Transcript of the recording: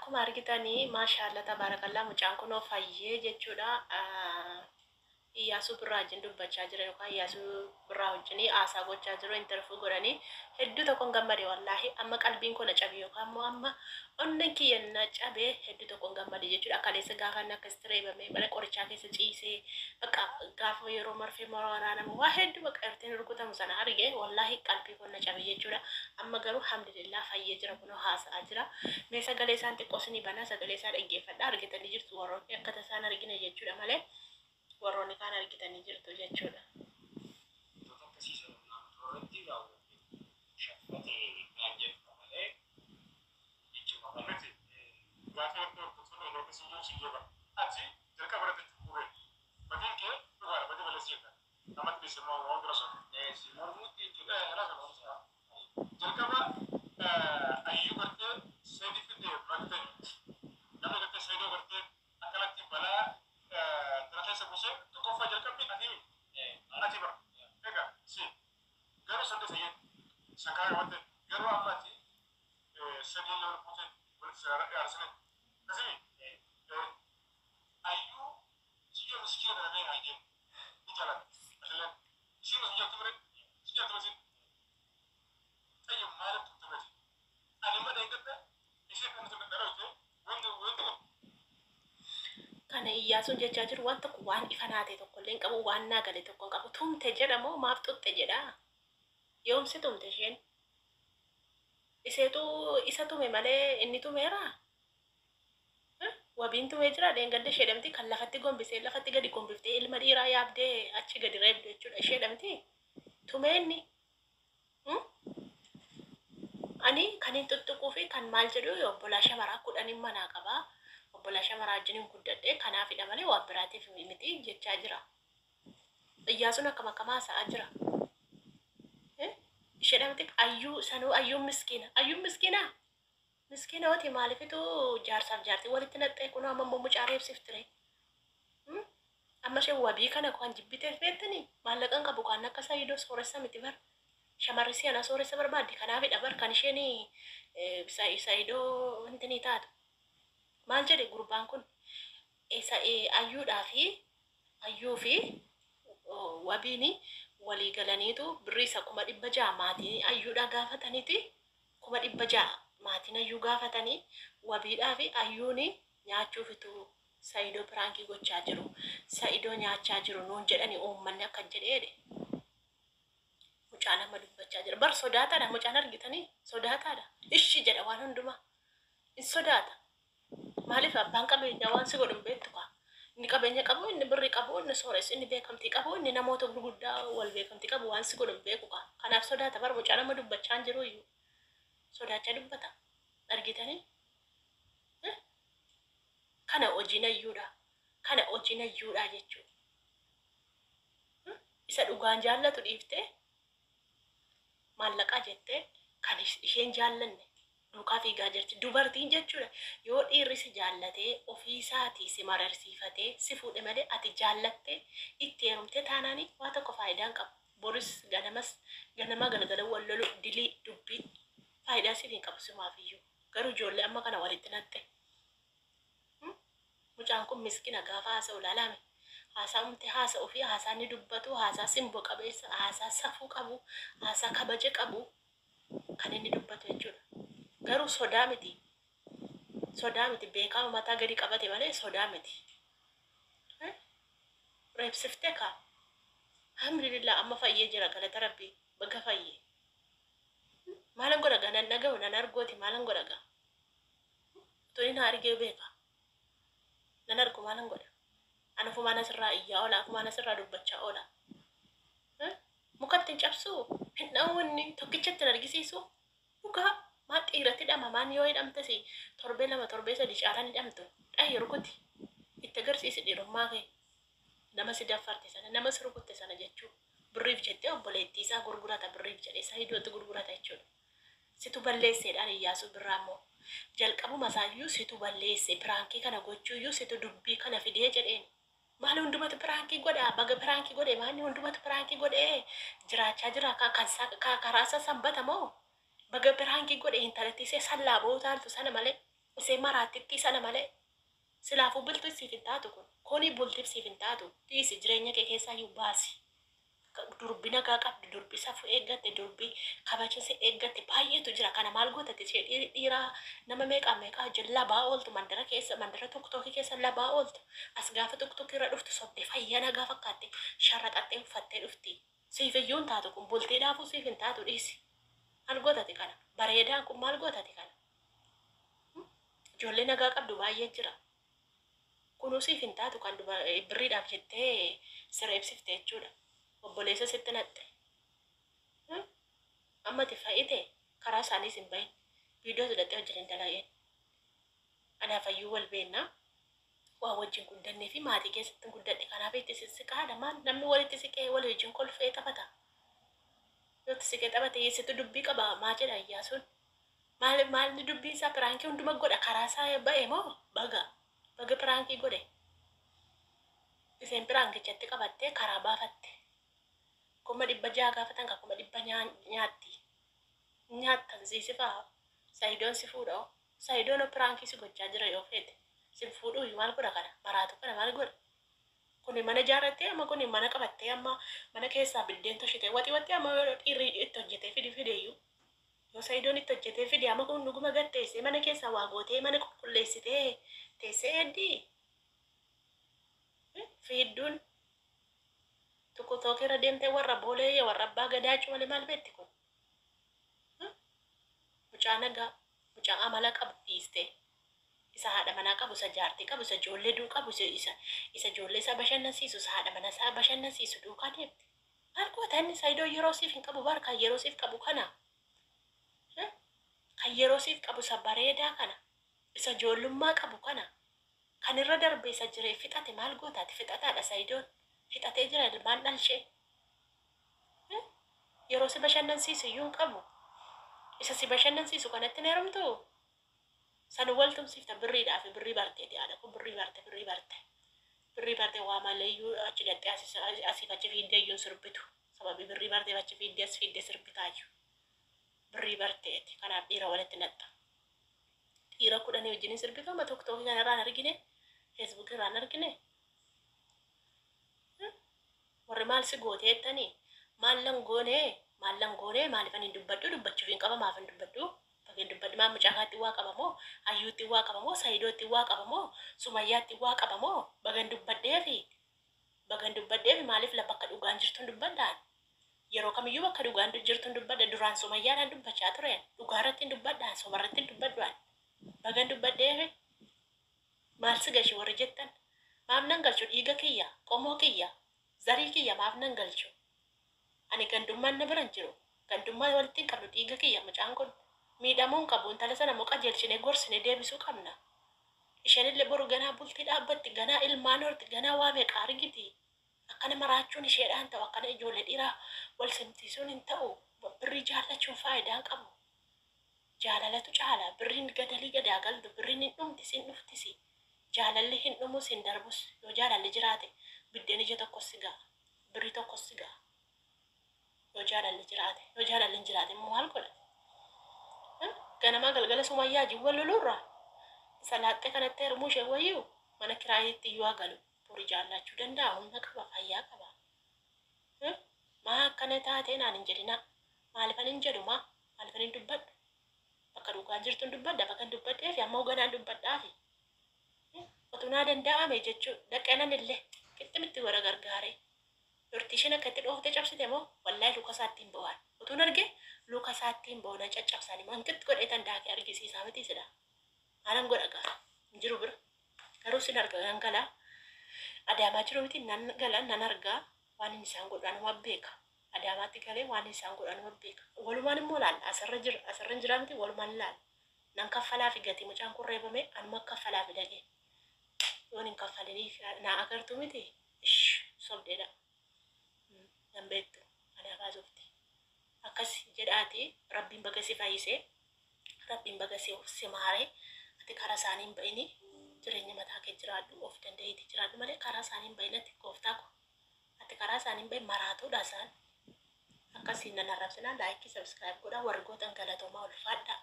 Akkuma argitanii, maashaallah, tabaarakallaa, mucaan kunoo fayyee jechuudha. Iyyaasuu Birraa wajjin dubbachaa jira yookaan Iyyaasuu Birraa wajjin haasaa gochaa jiru, interview godhanii. Hedduu tokkon gammade wallaahi. Amma qalbiin koo na cabe yookaan immoo amma onneen kiyya na cabe. Hedduu tokkon gammade jechuudha. Kaleessa gaafa inni akkasitti reebamee mana qorichaa keessa ciisee, bakka gaafa yeroo marfee waraanamu, waa hedduu bakka irtiin rukutamu sana arge, wallaahi qalbii koo na cabe jechuudha. Amma garuu alhamdulillah fayyee jira, kunoo haasa'aa jira. Mee sagalee isaan xiqqoo isinii banaa, sagalee isaa dhaggeeffadha. Argitanii jirtu warroonni akka tasaan argine jechuudha malee warroonni kaan argitanii jirtu jechuudha. Wantoota akkasii sana irratti raawwate shaffate naan jedhu malee jechuma kana. Miti gaafii irratti hordofuun yeroo akkasii jiru si jaba. Ati jalqaba irratti cubbuu badiin kee dhugaadha, badii balleessee namatti dhiise immoo waan bira sun. Si mormuutti hin jiru. Jalqaba ayyuu gartee seedii fidee maktee namni gartee seedoo gartee akkanatti balaa tana keessa buusee tokkoffaa jalqabni ati ati bara. Egaa si garuu sadde sayyee sankaa qabatte, garuu amma ati sadii illee wal buute walitti aarsine akkasii ayyuu siyyoo miskiina kana beekaa isheen ni jaalata. Atilleen isiin osoo jaltu bire si jaltu isin xayya maaliif turte miti ani ma deeggadda ishee kan nuti dhalolte wanti wanti. Kana Iyyaasuun jechaa jiru waan tokko waan ifa naa ta'e tokko illee hin qabu, waan naa gale tokko hin qabu. Tumte jedhamoo maaf xuxxe jedhaa? Yoomsi tumte isheen? Iseetu isa tume malee inni tumeeraa? Wabiin tumee jira dheengadda isheedhamti kan lafatti gombisee, lafatti gadi gombiftee ilma dhiiraa yaabdee achi gadi reebdu jechuudha isheedhamti. Tumee inni. Ani kan hin tuttuquu fi kan maal jedhu obbolaa shamaraa 10n manaa qabaa. Obbolaa shamaraa wajjin hin guddadhe, kanaafidha malee waan biraatiif miti jechaa jira. Iyyaasuun akkam akkam haasa'aa jira. Isheedhamti ayyuu sanuu ayyuun miskiina. Ayyuun miskiinaa? Miskiina hoti maalifitu jaarsaaf jaartii walitti naqxee kunoo amma immoo mucaa reebsiftire. Amma isheen wabii kana kan jibbiteef beektanii maallaqa hin qabu, kan akka Saayidoo sooressa miti bar. Shamarri si'ana sooressa barbaaddi, kanaafidha bar kan isheen Saayidoo intinii taatu. Maal jedhe gurbaan kun? Isa ayyuudhaa fi ayyuu fi wabiin walii galaniitu birrii isa 600,000 maatiin ayyuudhaa gaafataniiti, 600,000 maatiin ayyuu gaafatanii, wabiidhaa fi ayyuun nyaachuufitu Saayidoo prank gochaa jiru. Saayidoo nyaachaa jiru nuun jedhani uummanni akka jedhee. Mucaan amma dubbachaa jira. Bar sodaataadha mucaan, argitanii, sodaataadha. Ishi jedha waan hundumaa. In sodaata. Maaliif abbaan qabeenyaa waan si godhu hin beektu kaa. Inni qabeenya qabu, inni birrii qabu, inni sooressi, inni beekamtii qabu, inni namoota gurguddaa wal beekamtii qabu waan si godhu hin beeku kaa. Kanaaf sodaata bar mucaan amma dubbachaa hin jiru iyyuu. Sodaachaa dubbata. Argitanii? Kana hojiin ayyuudha. Kana hojiin ayyuudha jechuudha. Isa dhugaan jaallatu dhiiftee maallaqaa jettee kan isheen jaallanne duukaa fiigaa jirti. Dubartiin jechuudha yoo dhiirri si jaallatee ofiisaatii si mararsiifatee si fuudhe malee ati jaallattee itti heerumtee taanaanii waa tokko faayidaa hin qabu. Boris ganamas ganamaa galgala wal lolu dilii dubbii faayidaa siif hin qabu simaafiyyuu. Garuu ijoollee amma kana walitti naqxe. Mucaan kun miskina, gaafa haasa'u ilaalame. Haasaa umti haasa'u fi haasaa inni dubbatu haasaa simbo qabeessa, haasaa safuu qabu, haasaa kabaja qabu kan inni dubbatu jechuudha. Garuu sodaa miti. Sodaa miti, beekama mataa gadi qabate malee sodaa miti. Reebsiftee kaa. Alhamdulillah, amma fayyee jira, galata rabbii, baga fayyee. Maalan godha gaa, nan dhaga'u nan argooti, maalan godha gaa. Tuni na argee beeka. Nan argu, maalan godha. Ani ofumaan asirraa iyyaa oola, ofumaan asirraa dubbachaa oola. Mukatti hin cabsuu, hin dha'u, inni tokkichatti hin argisiisu. Dhugaa maa dhiiratti hidhama, maan yoo hidhamtes torbee 2, torbee 3 caalaan hidhamtu. Dhahi, rukuti. Itti agarsiisi dhiirummaa kee. Nama si daffarte sana, nama si rukutte sana jechuu. Birriif jettee obboleettii isaa gurgurata, birriif jedhee Saayidootti gurgurata jechuudha. Situ balleesseedhaan Iyyaasuu Birraa immoo. Jalqabuma isaayyuu situ balleesse, prank kana gochuuyyuu situ dubbii kana fidee jedheen. Maal hundumatu prank godha, baga prank godhe, maanni hundumatu prank godhee jiraachaa jira kan karaa isaa sanbata moo, baga prank godhe intalattii ishee sallaa ba'uu taaltu sana malee. Isee maraattitti sana malee silaafuu bultii siif hin taatu kun. Kuni bultiif siif hin taatu. Dhiisi, jireenya kee keessaa iyyuu baasi. Durbi nagaa qabdu, durbi safuu eeggatte, durbi kabaja si eeggatte baay'eetu jira. Kana maal gootatti ishee dhiiraa nama meeqaa meeqaa wajjin labaa ooltu mandara keessa, mandara TikTokii keessa labaa ooltu. As gaafa TikTokii irra dhuftu sobdee fayyaa nagaa fakkaatte sharraxattee uffattee dhufti. Siif iyyuu hin taatu kun, bultiidhaafuu siif hin taatu, dhiisi. Maal gootati kana? Bareedaan kun maal gootati kana? Ijoollee nagaa qabdu baay'ee jira. Kunuu siif hin taatu, kan birriidhaaf jettee sireebsifte jechuudha. Obboleessa sitti naxxe. Amma ati fa'ite karaa isaaniis hin bahin. Viidiyoo hidhattee wajjin hin dalagin. Anaaf ayyuu wal beennaa. Waa wajjin guddannee fi maatii keessatti hin guddadhe. Kanaaf itti sissiqaadha. Maal namni walitti siqee wal wajjin kolfee taphata. Yoo itti siqee taphate eessattu dubbii qaba maa jedha Iyyaasuun. Maal maalni dubbiin isaa prankii hunduma godha, karaa isaa ba'e moo baga baga prankii godhe. Isheen prankichatti qabattee karaa baafatte. 600,000 gaafatan ka 100,000 nyaatti. Nyaattan siisifaa Sayidoon si fuudha. Sayidoon prankii si gochaa jira yoo feete. Si fuudhuu maal godha kana? Maraatu kana maal godha? Kuni mana ijaarrattee, amma kuni mana qabattee, amma mana keessaa biddeen toshitee waxii waxii, amma yoo dhiirri itti hojjetee fidi fideeyyuu. Yoo Sayidoon itti hojjetee fide, amma kun dhuguma gad teessee mana keessaa waa gootee mana qulqulleessitee teessee heddii. Fiidduun tokko tokko irra deemtee warra boolee warra abbaa gadaa malee maal beetti kun? Mucaa nagaa, mucaa amala qabu dhiistee, isa haadha manaa qabu, isa jaartii qabu, isa ijoollee duu qabu, isa ijoollee isaa bashannansiisu, isa haadha manaa isaa bashannansiisu duukaa deemte. Maal goota inni Sayidoo yeroo siif hin qabu bar, kan yeroo siif qabu kana. Kan yeroo siif qabu isa bareedaa kana, isa ijoollummaa qabu kana, kan irra darbe isa jiree fixate maal gootaati? Fixataadha Sayidoon. Fixatee jira, ilmaan dhalshee. Yeroo si bashannansiisu iyyuu hin qabu. Isa si bashannansiisu kanatti hin heerumtu? San wal tumsiifta birriidhaa fi birrii barteeti haadha kun, birrii barte, birrii barte. Birrii barte waa malee iyyuu achi dhattee asiif achi fiiddee iyyuu hin sirbitu. Sababii birrii barteef achi fiiddee as fiiddee sirbitaayyuu. Birrii barteeti. Kanaaf dhiira walitti naxxa. Dhiira 10 wajjin hin sirbitu, amma TikTokii kanarraan argine, Facebookii irraan argine. Warri maal si gootee jettanii, maal lan goonee, maal lan goonee, maaliifan hin dubbadhu? Dubbachuuf hin qaba, maaf hin dubbadhu? Bakka hin dubbadhu, maal mucaa kaatti waa qaba moo, hayyuutti waa qaba moo, Sayidootti waa qaba moo, Sumayyaatti waa qaba moo? Bagan dubbadheefi, bagan dubbadheefi. Maaliif la bakka dhugaan jirtu hin dubbadhaan? Yeroo kamiyyuu bakka dhugaan jirtu hin dubbadha. Duraan Sumayyaadhaan dubbachaa tureen, dhugaa irratti hin dubbadhaan, sobarratti hin dubbadhaan. Bagan dubbadheefi. Maal si gashi warri jettan, maaf nan galchu? Dhiiga kiyya, qomoo kiyya, zarii kiyya, maaf nan galchu? Ani gandummaan na bira hin jiru. Gandummaa walitti hin qabnu. Dhiiga kiyya, mucaan kun miidhamuu hin qabu. Intala sana immoo qajeelchinee gorsinee deebisuu qabna. Isheen illee boru ganaa bultii dhaabbatti, ganaa ilmaan horti, ganaa waa meeqa argiti. Akkana maraachuun isheedhaan ta'u, akkana ijoollee dhiiraa wal simsiisuun hin ta'u. Birrii jaallachuun faayidaa hin qabu. Jaalalatu caala. Birriin gadalii gadaa galtu, birriin hin dhumtis, hin dhuftisi. Jaalalli hin dhumus, hin darbus. Yoo jaalalli jiraate biddeen ija tokkos si ga'a, birrii tokkos si ga'a. Yoo jaalalli jiraate, yoo jaalalli hin jiraate immoo maal godha? Ganamaa galgala Sumayyaa wajjin wal loluurra isa laaxxee kanatti heerumuu ishee wayyuu, mana kiraayiitti iyyuu haa galu. Boru jaallachuu danda'a, humna qaba, fayyaa qaba. Maa akkana taatee naan hin jedhinaa. Maalifan hin jedhu? Maa maalifan hin dubbadhu? Bakka dhugaan jirtu hin dubbadha. Bakka hin dubbadhee fi amma ganaan dubbadhaafi. Otuu naa danda'ame jechuu dhaqenan illee qixximitti godha gargaaree. Yortii isheen akka itti dhooftee cabsite moo, wallaahi luka isaatti hin bo'an. Utuun arge luka isaatti hin bo'u, na caccabsanii mankitti godhee tan daakee argisiisaa miti sila. Maalan godha gaa, hin jiru bira. Garuu sin arga, nan galaa. Adaamaa jiru miti, nan gala, nan argaa, waan inni isaan godhu anuma beeka. Adaamaatti galee waan isaan godhu anuma beeka. Walumaan immoo laalla, asirra jira, asirra hin jira miti, walumaan laalla. Nan kaffalaa fi gatii mucaan kun reebame anuma kaffalaa fi dhaqee. Yoon hin kaffaliniif naa agartu miti, ish, sobdeedha. Nan beektu anaaf haasofti. Akkas jedhaati, Rabbiin baga si fayyisee, Rabbiin baga si maaree. Ati karaa isaanii hin ba'ini, jireenya mataa kee jiraadhu, of danda'iitii jiraadhu malee karaa isaanii hin ba'in. Ati gooftaa ko, ati karaa isaanii hin ba'in, maraatuudha isaan. Akkasiin nan arrabsinaa. Like, subscribe godhaa warri gootan, galatoomaa, ulfaadhaa.